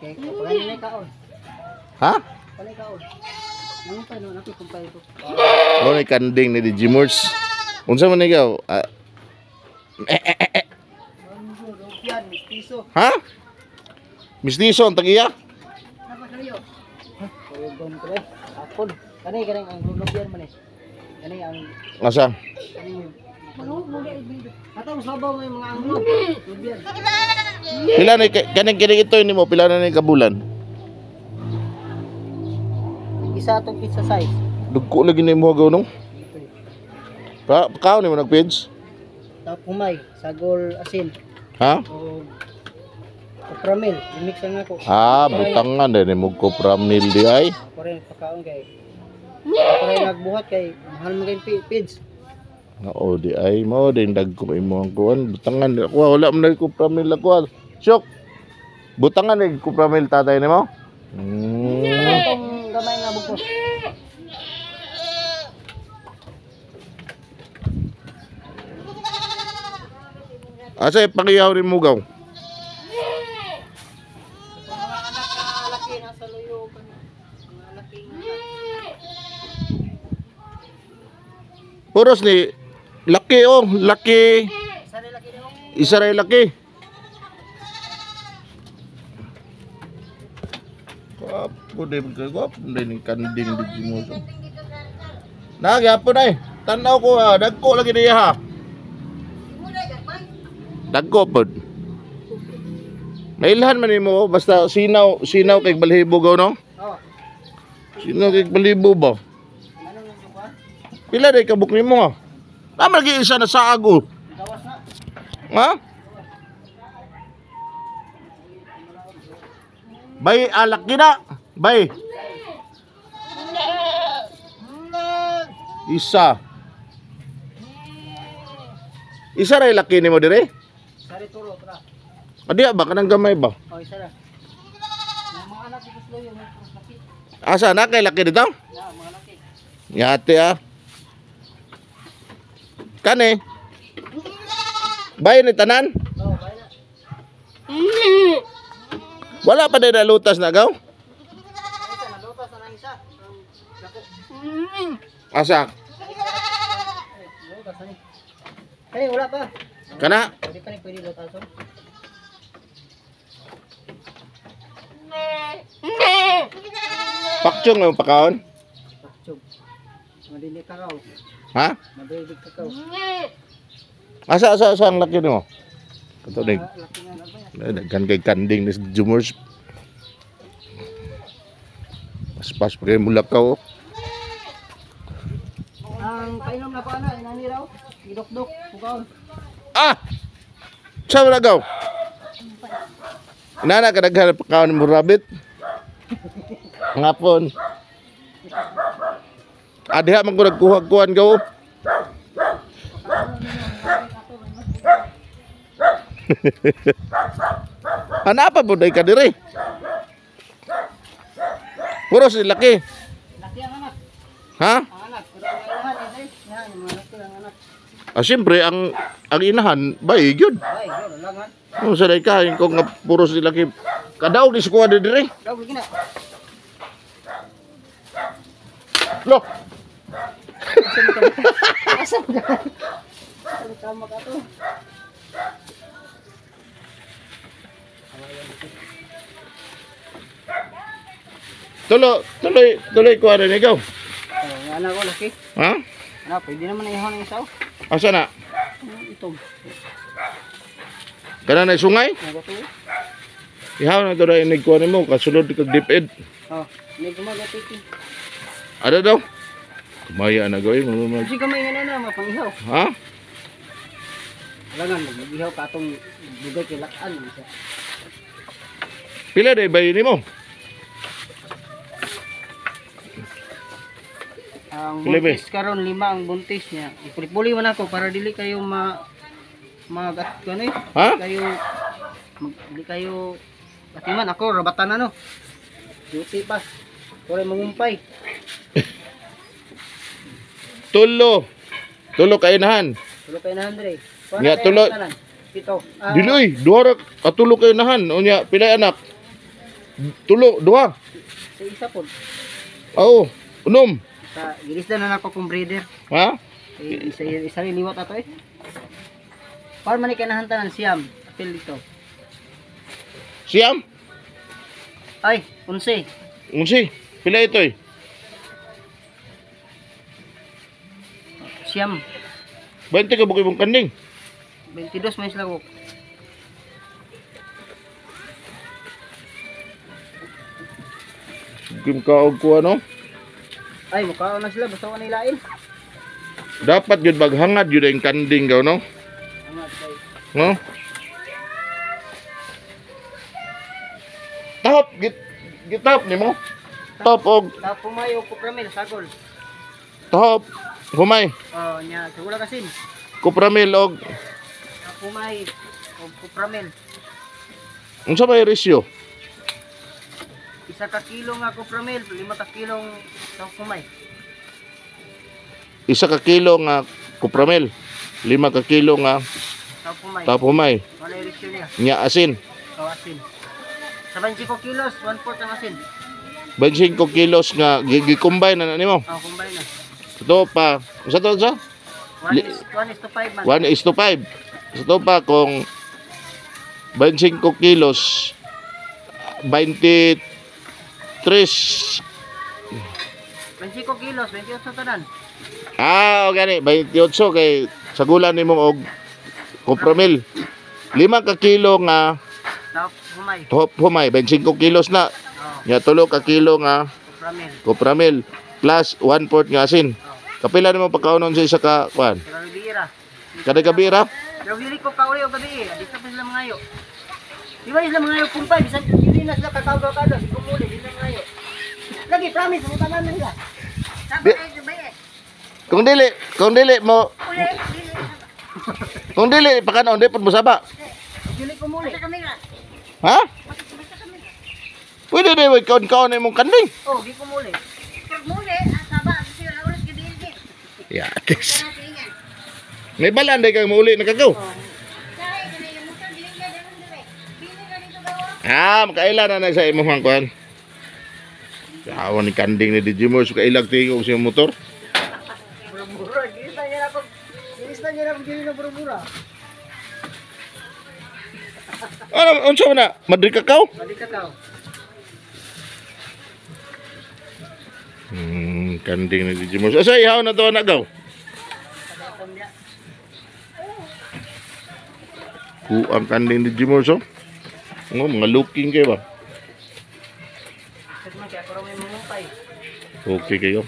Kay pagani na kaon. Ha? Pala kaon. Nang pa no napi kumpay ko. Mo ni kanding ni DJ Murs. Unsa man ikaw? Ah, Rupian, piso. Ha? Mistiso ang tagiya? Napa kaliyo? Kuyog ko eh. Akon. Kani kanang ang lupian man eh. Kani ang Asa? kani Atong sabaw may mga anglo. Lupian. Pila na kaning kining ito nimo pila na ni kabulan? Isa atong pizza size. Dugko lagi na imo gaw nung. Ka kaon nimo nagpids? Tapos humay, sagol asin Ha? o kopramil, i-mix lang ako. Ah, butangan din nimo kopramil di ay. Ako rin pagkaon kay. Ako rin nagbuhat kay mahal mo kay pids. Oo, di ay mo din dagko imo ang kuan. Butangan di ako wala man ko kopramil ako. Syok. Butangan ni kopramil tatay nimo? Atong gamay nga bugkos. Asa pangiyaw ni mo gaw? Mga anak na laki nasa luyo pa. Mga laki. Puros ni laki oh, laki. Isa rin laki nimo. Isa ray laki. Gwapo din ka, gwapo din yung kanding di mo. Nagyapon ay. Tanaw ko ha, dagko lagi niya ha. Dagko pod. Mailhan man nimo basta sinaw, sinaw kay balhibo gaw no? Oh, Sinaw kay balhibo ba? ano nang suka? Pila day kabuk nimo ha? Tama lagi isa na sa ago. Gawas na. Ha? Bay alak gina. Bay. Isa. Isa ray laki nimo dire? Sari turo tra. Adiya ba kanang gamay ba? Oh, isa ra. Yung mga anak ko luyo, mga laki. Asa na kay laki dito? Ya, mga laki. Yate ah. Kani. Bay ni tanan. Oh, bay na. Wala pa din nalutas na gaw. Isa nalutas na nang isa. Ang dako. Asa? Lutas na ni. Kani wala pa. Kana? Pwede pa ni pwede lutason. Pakchong ang pakaon? Pakchog. Madili kakao. Ha? Madili kakao. Asa asa asa ang laki nimo? Kato ning Ah, laki nga na ba? daghan kay kanding ni Jumors. Paspas pa kayo mulakaw. Oh. Ang painom na ko ana, inani raw. Gidokdok, pukaon. Ah! Sa wala gaw? Nana ka daghan ang pakaon mo rabbit. Ngapon. Ah, diha man ko nagkuha-kuhan gaw. Hanapa po day ka dire. Puro si laki. Laki ang anak. Ha? Ang anak, pero ang inahan eh, inahan, mga laki ang anak. Ah, siyempre, ang inahan, bay, yun. Bay, yun, langan. Kung sa day ka, kung nga puro si laki. Kadaog ni sikuha dire. Daw lagi na. Lo, Asa mo ka? Asa mo ka makato? tulo, tuloy, tuloy kuha rin ikaw. Oh, anak ko laki. Ha? Anak, pwede naman na ihon ng isa. Oh. Asa na? Ito. Kana na sungay? Nagato. Ihaw na ito na inig kuha nimo, kasulod kag deep ed. Oh, may gumagati. Ada daw? Kumaya na gawin, mga Kasi kamay nga na mapangihaw. Ha? Alangan, mag-ihaw ka atong bugay kay lakan. Siya. Pila day bayi nimo? Ang Pila ba? buntis karon lima ang buntis niya. Ipuli-puli man ako para dili kayo ma mag ano eh. Ha? Kayo mag, di kayo atiman ako rabatan ano. Duty pa. Kore mangumpay. Tulo. Tulo kainahan. Tulo kay na Andre. Nga, tulo. Pito. Ah, Diloy, duha ra katulo kainahan. Unya, pila anak? Tulo, duha. Sa isa po. Oo, unom. Sa gilis na nako kong breeder. Ha? Eh, isa isa rin liwat ato eh. Para man kanahantan ng siyam. Apil dito. Siyam? Ay, 11. 11. Pila ito eh? Siyam. 20 ka bukay mong kanding. 22 may sila ko. Kim kaog ko ano? Ay, mukha na sila. Basta ko nilain. Dapat yun maghangad yun ang kanding gaw, no? Angat kay. No? Tahop, gitap nimo. Top og Tapos pumayo ko pramil, sagol. tahop humay Oh, nya, sagula kasin. kupramil og Pumay o kupramil. unsa may ratio? Isa ka kilo nga kupramil, 5 ka kilong sa pumay. 1 ka kilo nga kupramil, 5 ka kilo nga Sa pumay. tahop humay, Wala yung ratio niya. nya asin. O asin. Sa 25 kilos, 1/4 ang asin. 25 kilos nga gi-combine na nimo. Oh, combine na. Ito pa, unsa to sa? 1 is to 5 man. 1 is to 5. Ito pa kung 25 kilos 23 25 kilos, 28 tanan. Ah, o gani 28 kay sagulan nimo og kupramil. 5 ka kilo nga Sa pumay. top humay 25 kilos na. Oh, Nya 3 ka kilo nga kupramil. kupramil plus 1/4 nga asin. Oh, Kapila nimo pagkaonon sa isa ka kuan. sa gabi ra. Kada gabi ra. Pero dili ko kauli og gabi eh. Di sa pa sila mangayo. Di ba sila mangayo kumpay bisan dili na sila kakawgaw-kado, di kumuli, di na mangayo. Lagi promise mo tanan nila. Kung dili mo Kung dili pakanon di pud mo saba. Dili ko muli. Ha? Pwede na kaon kaon imong kanding. Oh, di ko muli. Ya, tis. May balan day kang mauli na kagaw. Ah, makaila na na sa imong kuan. Awan ni kanding ni DJ Morse kailag tingog sa imong motor. Bura-bura, gilis na niya na ako. Gilis na niya na ako dili na bura-bura. Ano unsa man na? Madrid kakao? Balik ka tao. Kanding ni DJ Morse. Asa ihaw na to na gaw? Ku ang kanding ni DJ Morse. Oh. Oh, mga looking kayo ba? Kasi man kaya ako may mumumpay. Okay kayo.